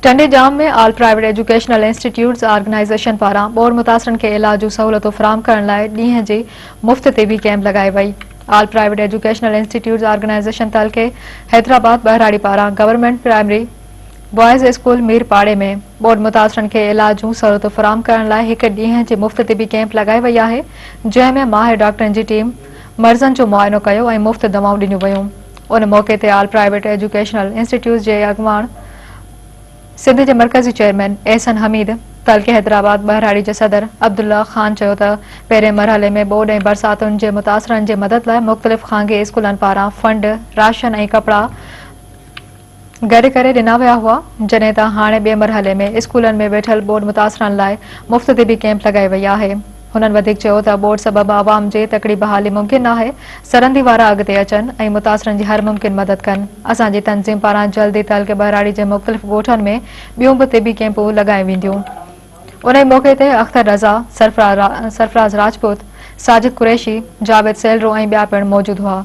Tando Jam ۾ all private educational institutes organisation پاران ٻوڏ متاثرن کي علاج جون سهولتون فراهم ڪرڻ لاء ڏينهن جي مفت طبي ڪئمپ لڳائي وئي. All private educational institutes organisation تعلقي حيدرآباد ٻهراڙي پاران government primary boys school Mir پاڙي ۾ ٻوڏ متاثرن کي علاج جون سهولتون فراهم ڪرڻ لاء هڪ ڏينهن جي مفت طبي ڪئمپ لڳائي وئي آهي جنهن ۾ ماهر ڊاڪٽرن جي ٽيم مريضن جو معائنو ڪيو ۽ مفت دوائون ڏنيون ويون. ان موقعي تي آل پرائيويٽ ايجوڪيشنل انسٽيٽيوٽس جي اڳواڻ سنڌ جي مرڪزي چيئرمين احسن حميد، تعلقي حيدرآباد ٻهراڙي جي صدر عبدالله خان چيو ته پهرين مرحلي ۾ ٻوڏ ۽ برساتن جي متاثرن جي مدد لاء مختلف خانگي اسڪولن پاران فنڊ، راشن ۽ ڪپڙا گڏ ڪري ڏنا ويا هئا، جڏهن ته هاڻي ٻئي مرحلي ۾ اسڪولن ۾ ويٺل ٻوڏ متاثرن لاء مفت طبي ڪئمپ لڳائي وئي آهي. هنن وڌيڪ چيو ته ٻوڏ سبب عوام جي تڪڙي بحالي ممڪن ناهي، سرندي وارا اڳتي اچن ۽ متاثرن جي هر ممڪن مدد ڪن، اسان جي تنظيم پاران جلد ئي تعلقي ٻهراڙي جي مختلف ڳوٺن ۾ ٻيون به طبي ڪئمپون لڳايون وينديون. انهي موقعي تي اختر رضا، سرفراز راجپوت، ساجد قريشي، جاويد سيلرو ۽ ٻيا پڻ موجود هئا.